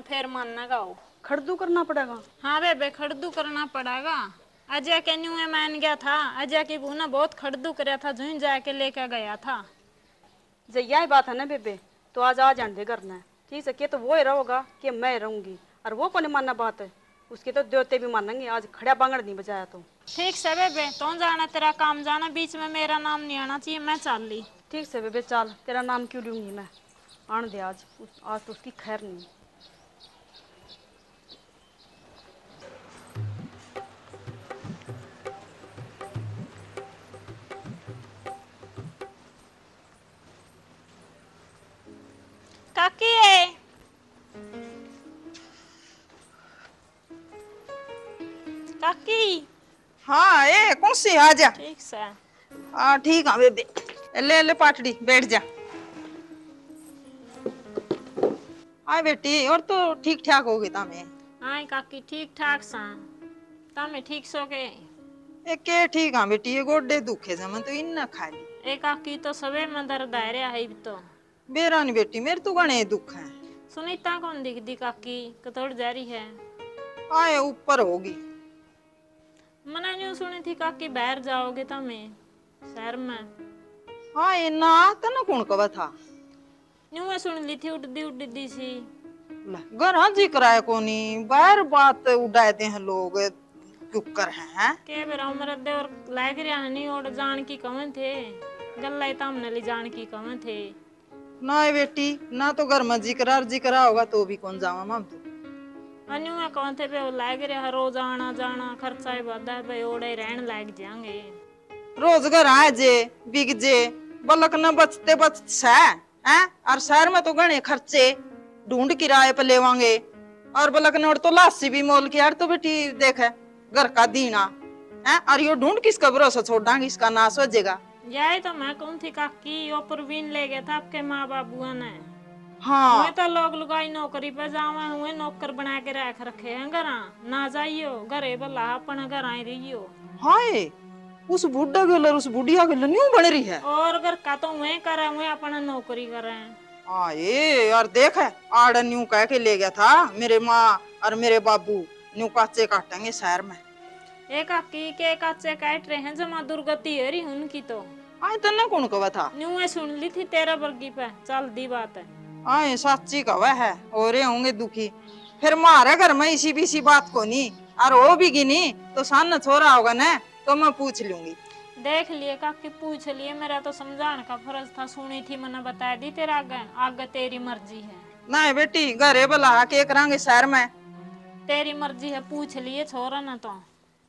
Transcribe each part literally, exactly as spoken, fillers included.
फिर मानना का हो। खड़दू करना पड़ेगा? हाँ बेबे, खड़दू करना पड़ेगा। अजय के न्यू मान गया था, अजय की बहू ने बहुत खड़दू करया था, जुई जाके लेके गया था। जै या बात है ना बेबे, तो आज आ जान दे घर ने। ठीक से, के तो वो ही रहोगा, के मैं रहूंगी, और वो कोनी मानना बात, उसके तो देवते भी मानेंगे। आज खड़ा बांगड़ नहीं बजाया तो। ठीक से बेबे, तू जाना, तेरा काम जाना, बीच में मेरा नाम नहीं आना चाहिए, मैं चाल ली। ठीक से बेबे, चाल, तेरा नाम क्यों लूंगी मैं? आन दे आज, उस, आज तो उसकी खैर नहीं। काकी है। काकी। हाँ, ए, कौन सी? आ जा। ठीक से। हाँ, ठीक हाँ बेबे। ले, ले पाटड़ी, बैठ जा। हाँ बेटी, और तो ठीक ठाक हो गए तामे? हाँ काकी, ठीक ठाक सा। तामे ठीक सो के? ए, के ठीक हाँ बेटी, ये गोडे दुखे जमा तो इन्ना खा ली। ए काकी, तो सबे में दर्द आ रहा है इब तो। बेरा नी बेटी, मेरे तो घणे दुख है। सुनीता कौन दिखदी काकी, कतोड़ जा रही है? आए ऊपर होगी। मने न्यू सुनी थी काकी, बाहर जाओगे तमे शहर में। हाँ, ये ना तने कौन कवा था? न्यू मैं सुन ली थी, उड़दी उड़दी सी। ले, घर हाँ जिक्र आए कोनी, बाहर बात उड़ाए दे हैं लोग, क्यों कर हैं, हैं? के बेरा मेरा देवर लाग रहा है नहीं, और जान की कवन थे, गल्ला ही तामने ली जान की कवन थे। ना ए बेटी, ना तो घर में जिक्र और जिक्र होगा तो भी कौन जावा माम तू। अन्यू मैं कौन थे पे लाग रहा है, रोज आना जाना, खर्चा ही बढ़ा है भाई, ओड़े रहन लाग जाएंगे। रोज घर आ जे, बिक जे, बलक न बचते बचत सै, हैं? और शहर में तो घणे खर्चे, ढूंढ किराए पे लेवांगे, और बलक न तो लासी भी मोल के, यार तो बेटी देख, घर का दीना, हैं? और यो ढूंढ किसका भरोसा छोड़ांगे, इसका नाश हो जाएगा। यही तो मैं कहूँ थी काकी, यो प्रवीण ले गया था आपके माँ बाबुआ ने। हाँ। हुए तो लोग लुगाई नौकरी पे जावे, हुए नौकर बना के रख रखे हैं घरा, ना जाइयो, घरे भला अपन घरा ही रहियो। हाय, उस बुढ़ा गेल और उस बुढ़िया गेल न्यू बन रही है। और घर का तो हुए करे, हुए अपना नौकरी करे। हाँ, ए यार देख, आड़ न्यू कह के ले गया था, मेरे माँ और मेरे बाबू न्यू काचे काटेंगे शहर में। ए काकी, के काचे काट रहे हैं, जमा दुर्गति हो रही उनकी तो। आए तन्ने कौन कहा था? न्यू ए सुन ली थी तेरा वर्गी पे चल दी बात है। आए साची कहा है, हो रहे होंगे दुखी। फिर मारे घर में इसी भी इसी बात को नहीं, और हो भी गिनी तो सान छोरा होगा ना, तो मैं पूछ लूंगी। देख लिए काकी, पूछ लिए, मेरा तो समझाने का फर्ज था, सुनी थी, मैंने बता दी तेरे आगे, आगे तेरी मर्जी है। ना बेटी, घरे बुला के करांगे शहर में। तेरी मर्जी है, पूछ लिए छोरा ना तो।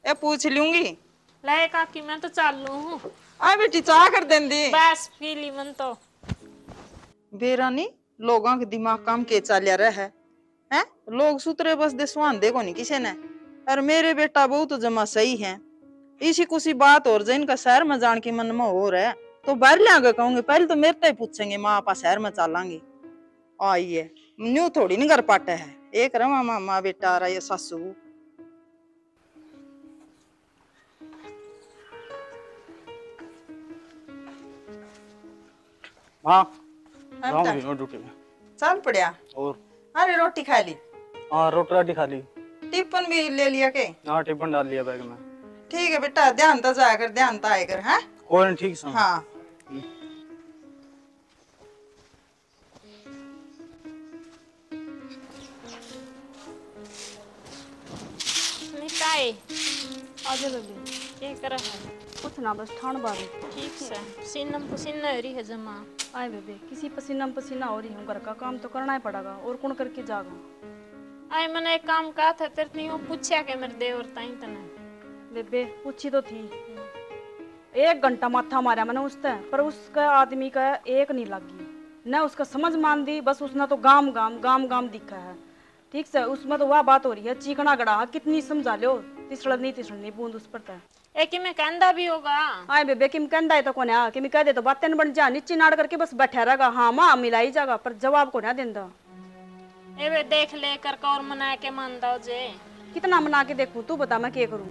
ए, पूछ लूंगी। ले काकी, मैं तो चालू हूँ। आ बेटी, चाह कर देंदी। बस पी ली मन तो। बेरा नी, लोगां के दिमाग काम के चाल्या रह है, हैं? लोग सुतरे बसदे सुहांदे कोनी किसे ने। और मेरे बेटा बहू तो जमा सही है। इसी कुसी बात और जे इनका शहर में जान की मन में हो रहा है, तो बाहर ले आके कहूंगे, पहले तो मेरे तो ही पूछेंगे, माँ आपा शहर में चालांगे। आई है, न्यू थोड़ी न घर पाटे है। एक रवा मामा बेटा आ रहा, ये सासू। हाँ, हाँ, जाऊंगी बेटा। मैं ड्यूटी में। चल पड़या। और? अरे, रोटी खा ली? हाँ, रोटी राटी खा ली। टिफिन भी ले लिया के? हाँ, टिफिन डाल लिया बैग में। ठीक है बेटा, ध्यान तो जाया कर, ध्यान तो आया कर, हैं? कोई नहीं, ठीक से। हाँ। हम्म। निताई। आजा बेबे। के करे है? कुछ ना, बस ठाण बारी। ठीक से। पसीना में पसीना हो रही है जमा। आए बेबे, किसी पसीना में पसीना हो रही हूँ, घर का काम तो करना ही पड़ेगा, और कौन करके जागा? आए, मैंने एक काम कहा था तेरे ते, वो पूछा के मेरे देवर ताई तने? बेबे, पूछी तो थी। एक घंटा माथा मारा मैंने उसते, पर उसके आदमी का एक नहीं लगी, न उसका समझ मान दी, बस उसने तो गाम गाम, गाम गाम दिखा है। ठीक से, उसमें तो वह बात हो रही है, चीकना गड़ा, कितनी समझा लो, तिसड़ नहीं, तिसड़ नहीं बूंद उस पर तै। ए, किमे कहंदा भी होगा? आए बेबे, किम कहंदा है तो कोन्या, किम कह दे तो बातें न बन जा, नीची नाड़ करके बस बैठा रहेगा। हाँ माँ, मिलाई जागा, पर जवाब कोन्या देंदा। ए बे, देख ले, करका और मना के मान दाओ जे। कितना मना के देखूं, तू बता, मैं के करूं?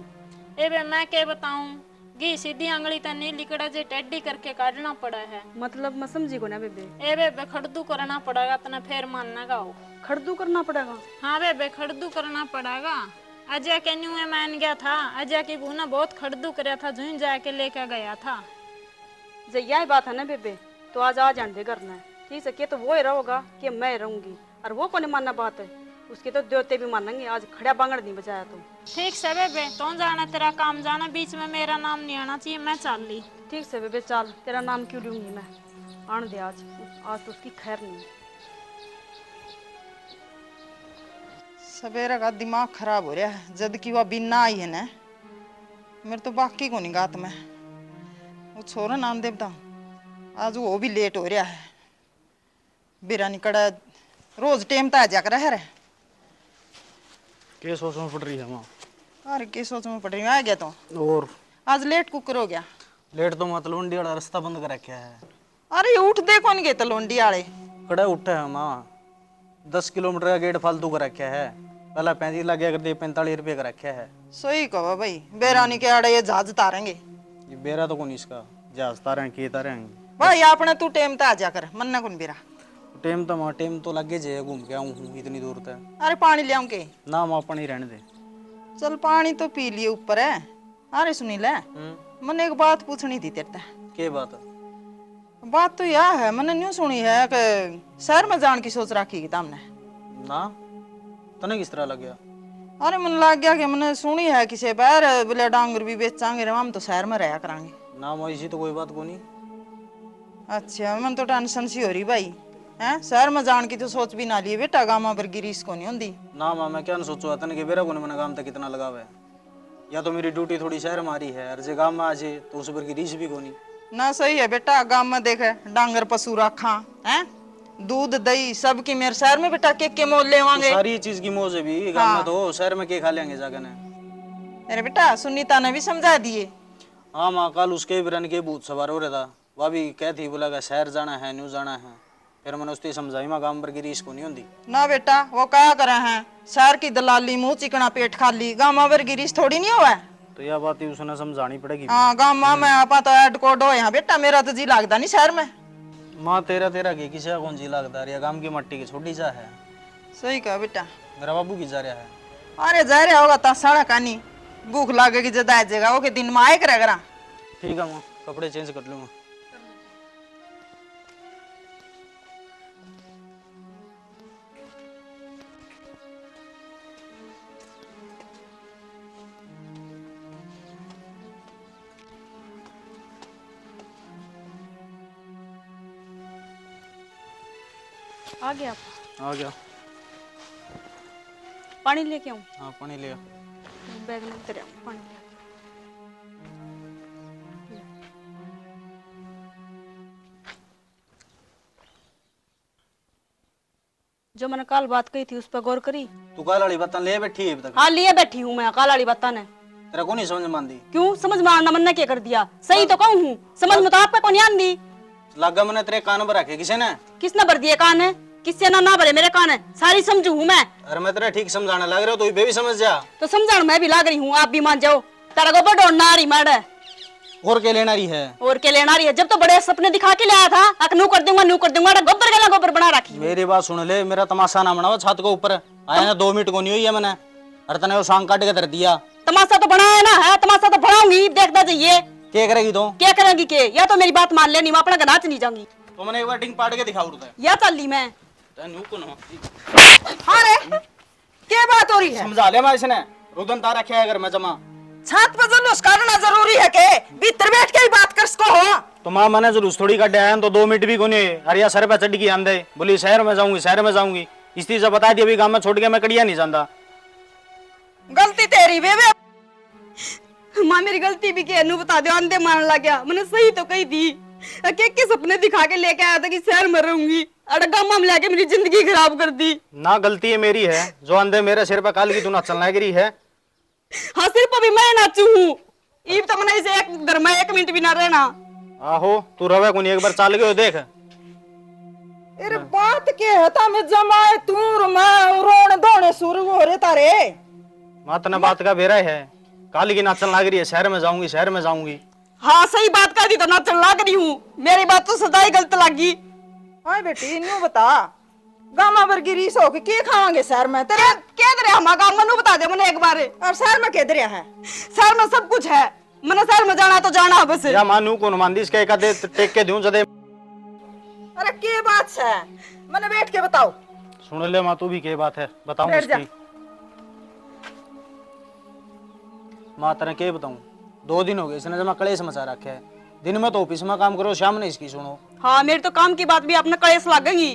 ए बे, मैं के बताऊं, घी सीधी आंगली तै नहीं लिकड़ा जे, टेढ़ी करके काटना पड़ा है। मतलब, मैं समझी कोन्या बेबे। ए बे, बे खड़दू करना पड़ेगा, तना फेर मानना का हो। खड़दू करना पड़ेगा। हाँ बेबे, खड़दू करना पड़ेगा। अजय के न्यू मान गया था, अजय की बहू ने बहुत खड़दू करया था, जुई जाके लेके गया था। जे यही बात है ना बेबे, तो आज आ जान दे घर में। ठीक से, के तो वो ही रहोगा कि मैं रहूंगी, और वो कोनी मानना बात है, उसके तो देवते भी मानेंगे। आज खड़ा बांगड़ नहीं बजाया तो। ठीक से बेबे, तू जाना, तेरा काम जाना, बीच में मेरा नाम नहीं आना चाहिए, मैं चाल ली। ठीक से बेबे, चाल, तेरा नाम क्यों लूंगी मैं? आन दे आज, आज तो उसकी खैर नहीं। सवेरे का दिमाग खराब हो रहा है, जद की वह बिना आई है ना, मेरे तो बाकी को नहीं गात में। वो छोरा नाम देवता, आज वो भी लेट हो रहा है। बेरा निकड़ा, रोज टेम तो आ जा करे है रे। के सोच में पड़ रही है माँ? अरे के सोच में पड़ रही हूँ, आ गया तो। और? आज लेट कुकर हो गया। लेट तो माँ तलवंडी वाला रास्ता बंद कर रखा है। अरे उठ दे कौन गए तलवंडी वाले? कड़े उठे है माँ, दस किलोमीटर का गेट फालतू कर रखा है। पहला पैंतीस लग गया करते, पैंतालीस रुपये कर रखा है। सही कहो भाई, बेरा नहीं के आड़े ये जहाज तारेंगे। ये बेरा तो कौन इसका, जहाज तारेंगे, के तारेंगे। भाई आपने तू टेम तो आ जा कर, मन्ने कौन बेरा। टेम तो माँ, टेम तो लगे जे घूम के आऊँ हूँ इतनी दूर तक। अरे पानी ले आऊँ के? ना माँ, पानी रहने दे। चल पानी तो पी लिए ऊपर है। अरे सुनील, हम्म। मन्ने एक बात पूछनी थी तेरे ते। के बात? बात तो यह है, मैंने न्यू सुनी है कि शहर में जान की सोच रखी है तुमने। ना, तने किस तरह लग गया? अरे मन लग गया कि मैंने सुनी है किसे बाहर बोले डांगर भी बेचांगे रे, हम तो शहर में रहा करांगे। ना माँ, इसी तो कोई बात कोनी। अच्छा, मन तो टेंशन सी हो रही भाई। हैं, शहर में जान की तो सोच भी ना लिए बेटा, गामा वर्गी रीस कोनी होंदी। ना माँ, मैं क्या न सोचू, तने के बेरा कोनी मैंने काम तक कितना लगावे। या तो मेरी ड्यूटी थोड़ी शहर में आ रही है, और जे गाम में आ जे तो उस पर की रीस भी कोनी। ना सही है बेटा, गाम में देख डांगर पशु रखा हैं, दूध दही सब की मेरे शहर में बेटा के के मोल लेवांगे। सारी चीज की मौज है भी गाम में हाँ। तो शहर में के खा लेंगे जाकर ने। अरे बेटा सुनीता ने भी समझा दिए। हाँ माँ, कल उसके भी रन के भूत सवार हो रहा था। भाभी कह थी बोला का शहर जाना है, न्यू जाना है। फिर मैंने उससे समझाई, मैं गांव भर की रीस को नहीं होंदी। ना बेटा, वो कहा करे हैं, शहर की दलाली, मुंह चिकना पेट खाली, गांव भर की रीस थोड़ी नहीं होवे। तो यह बात ही उसने समझानी पड़ेगी। हाँ, गांव में आपा तो ऐड कोड हो यहाँ बेटा, मेरा तो जी लगता नहीं शहर में। माँ, तेरा तेरा के किसी का कौन जी लगता रे, गांव की मट्टी की छोड़ी जा है। सही कहा बेटा। मेरा बाबू की जा रहा है? अरे जा रहा होगा ता साला कानी, भूख लागेगी जद आ जाएगा, ओके दिन में आए करे करा। ठीक है माँ, कपड़े चेंज कर लूँगा। आ गया आप? आ गया। पानी लेके आऊं? हाँ, पानी ले आ। बैग में धर आऊं, पानी ले। जो मैंने कल बात कही थी, उस पर गौर करी? तू कल वाली बातां ले बैठी है अभी तक? हाँ, लिए बैठी हूँ मैं कल वाली बातां ने। तेरा को नहीं समझ में आंदी? क्यों समझ में आना, मैंने क्या कर दिया? सही तो कहूँ हूँ, समझ में तो आपका को नहीं आंदी। लागा मैंने तेरे कान भर रखे किसी ने? किसने भर दिए कान? किससे ना, ना भरे मेरे कान, सारी समझू हूँ मैं। अरे मैं तेरा ठीक समझाने लग रहा हूँ, तो ये भी समझ जा। तो समझाने मैं भी लाग रही हूँ, आप भी मान जाओ। तेरा गोबर ढोंढना आ रही माड़े। और के लेना रही है? और के लेना रही है? जब तो बड़े सपने दिखा के ले आया था, अक नू कर दूंगा, नू कर दूंगा, अरे गोबर गला गोबर बना रखी। मेरी बात सुन ले, मेरा तमाशा ना बनाओ छत के ऊपर। आया ना, दो मिनट को नहीं हुई है मैंने, और तने वो सांग काट के धर दिया। तमाशा तो बनाया ना है, तमाशा तो बनाऊंगी, देखता जाइए। क्या करेगी तू? क्या करेगी के? या तो मेरी बात मान ले, नहीं मैं अपना गनाच नहीं जाऊंगी। तो मैंने एक बार डिंग पाड़ के दिखा उड़ता है। या चल ली मैं। तै न्यू को ना। हाँ रे, के बात हो रही है? समझा ले माँ इसने, रुदन तारा क्या है घर में जमा। छात पर जुलूस काढ़ना जरूरी है के? भीतर बैठ के ही बात कर सको हो। तो माँ, मैंने जुलूस थोड़ी काढ़ आया, तो दो मिनट भी कोनी। अरे या सर पे चढ़ के आंदे, बोली शहर में जाऊंगी, शहर में जाऊंगी। इस चीज से बता दिया, अभी गांव में छोड़ के मैं कड़िया नहीं जाता। गलती तेरी बेबे। माँ, मेरी गलती भी के, नू बता दो, आंदे मारन लग गया। मैंने सही तो कही थी। के, के सपने दिखा के लेके आया था कि शहर में रहूंगी। अरे गामा में लेके मेरी जिंदगी खराब कर दी। ना, गलती ये मेरी है, जो आंदे मेरे सिर पे काल की तू नाचन लग रही है। हाँ, सिर पे भी मैं नाचू हूँ। इब तो मैंने इसे एक घर में एक मिनट भी ना रहना। आहो, तू रवे कोनी, एक बार चाल गयो देख। अरे बात के है, ता में जमाए तू और मैं रोण धोणे शुरू हो रहे तारे। माँ, तने बात का बेरा है, काल की नाचन लाग रही है, शहर में जाऊंगी, शहर में जाऊंगी। हाँ, सही बात कह दी तो नाचन लाग रही हूँ। मेरी बात तो सदाई गलत लागी। हाँ बेटी, न्यू बता, गामा वर्गी रीस हो के के खावांगे शहर में? तेरे के दे रहा हमारा गाम, मनु बता दे मने एक बार। और शहर में के दे रहा है? शहर में सब कुछ है, मने शहर में जाना तो जाना बस। या माँ नू कौन मानदी इसके, एक आधे टेक के दूं जदे। अरे के बात है, मने बैठ के बताओ। सुन ले माँ तू भी, के बात है बताऊं बैठ जा। इसकी। माँ तेरे के बताऊं, दो दिन हो गए इसने जमा कलेश मचा रखे है। दिन में तो ऑफिस में काम करो, शाम ने इसकी सुनो। हाँ, मेरी तो काम की बात भी आपने कलेश लागेगी।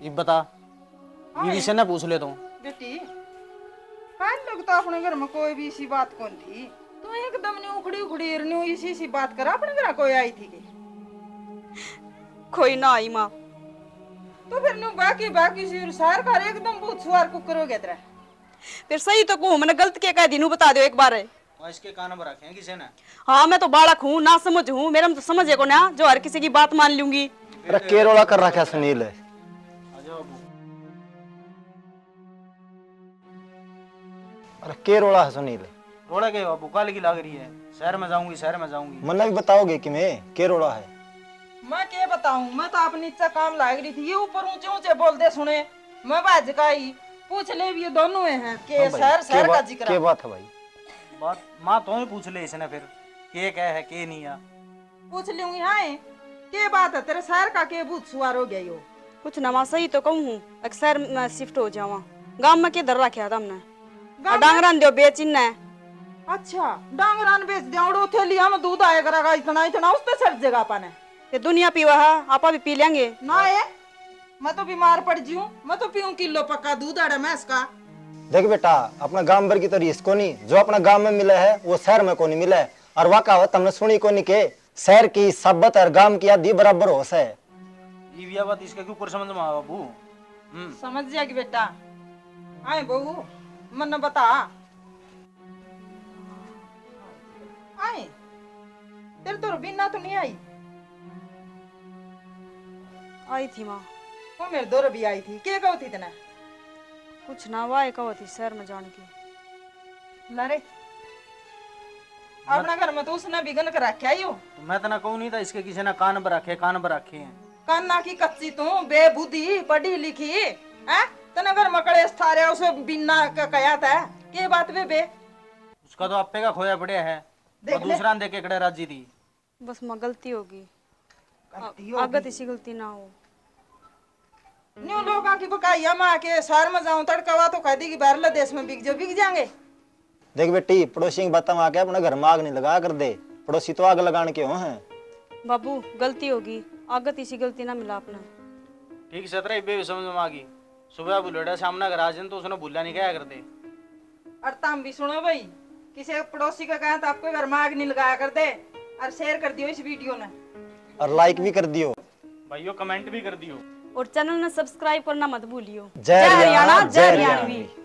इब बता, हाँ, ये विषय ना पूछ ले तू। बेटी, काल तक तो अपने घर में कोई भी इसी बात कौन थी। तू एकदम न्यू उखड़ी उखड़ी न्यू इसी इसी बात करा, अपने घर कोई आई थी के? कोई ना आई माँ। तो फिर न्यू बाकी बाकी सी शहर का एकदम भूत सुअर कुकर हो गया तेरा। फिर सही तो कहूँ, मैंने गलत के कह दी, नू बता दो एक बार। और इसके कान भर रखे हैं किसी ने? हाँ, मैं तो बालक हूँ, ना समझ हूँ, मेरे में तो समझ है को ना, जो हर किसी की बात मान लूंगी। अरे के रोला कर रखा सुनील? आ जाओ बाबू। अरे के रोला है सुनील? रोला के बाबू, काल की लाग रही है, शहर में जाऊंगी, शहर में जाऊंगी। मन्ना भी बताओगे कि मैं के रोला है? मैं के बताऊं, मैं तो अपनी इच्छा काम लाग रही थी, ये ऊपर ऊंचे ऊंचे बोलते सुने, मैं भाज का ही पूछ ले, ये दोनों हैं के हाँ भाई, शहर, के शहर का बा-, जिक्र। के बात है भाई? बात माँ तो ही पूछ ले इसने फिर, के क्या है, के नहीं है। पूछ लूंगी, हाँ, के बात है, तेरे शहर का के भूत सुवार हो गया यो? कुछ ना माँ, सही तो कहूँ हूँ, एक शहर में शिफ्ट हो जावा। गांव में के धर रखा था हमने? गांव और में? डांगरा ने दो बेच इन्ने। अच्छा, डांगरा ने बेच दिया, और थैलिया में दूध आया करेगा इतना, इतना उस पे छट जाएगा अपन। ये दुनिया पीवा है, आपा भी पी लेंगे। ना ए, मैं तो बीमार पड़ जूं, मैं तो पीऊं किलो पक्का दूध आड़ा भैंस का। देख बेटा, अपना गांव भर की तो रीस कोनी, जो अपना गांव में मिले है, वो शहर में कोनी मिले। और वा कहावत हमने सुनी कोनी के, शहर की साबत और गांव की आधी बराबर हो सै। ये भी बात इसके के ऊपर समझ में आवा बाबू। हम्म। समझ जाएगी बेटा। आए बहू, मन्ने बता। आए, तेरे तो रबीना तो नहीं आई? आई थी माँ। वो मेरे दो रबी आई थी, के कहो थी तने? कुछ ना, वाह कहो थी शहर में जान की। ला रे, अपना घर में तो उसने बिगन कर रखा ही हो। तो मैं तना कहूँ नहीं था इसके, किसी ने कान पर रखे, कान पर रखे हैं। काना की कच्ची तू, बेबुद्धि, पढ़ी लिखी, हैं? तने घर में कलेश था रहा, उसे बिना का कहा था, के बात बे बे? उसका तो आपे का खोया पड़या है, देख वो ले। दूसरा ने देख के कड़े राजी थी। बस माँ गलती होगी। गलती आ-, होगी। आगे तो इसी गलती ना हो। न्यू लोगां की बकाइया में आके शहर में जाऊं, तड़का वा तो कह देगी, बाहरले देश में बिक जाओ, बिक जाएंगे। देख बेटी, पड़ोसी की बातों में आके अपने घर में आग नहीं लगा कर दे, पड़ोसी तो आग लगाने के हो हैं। बाबू, गलती होगी, आगे तो इसी गलती ना मिला अपने। ठीक से तेरा इब्बे भी समझ में आ गई। सुबह बुलेड़ा सामने घर आ जाए तो उसने भूला नहीं कहा कर दे। और तुम भी सुनो भाई, किसी पड़ोसी का कहें तो आपके घर में आग नहीं लगाया कर दे, और शेयर कर दियो इस वीडियो ने। और लाइक भी कर दियो। भाइयों, कमेंट भी कर दियो। और चैनल ने सब्सक्राइब करना मत भूलियो। जय जय हरियाणा, हरियाणा, जय जय हरियाणवी। हरियाणवी।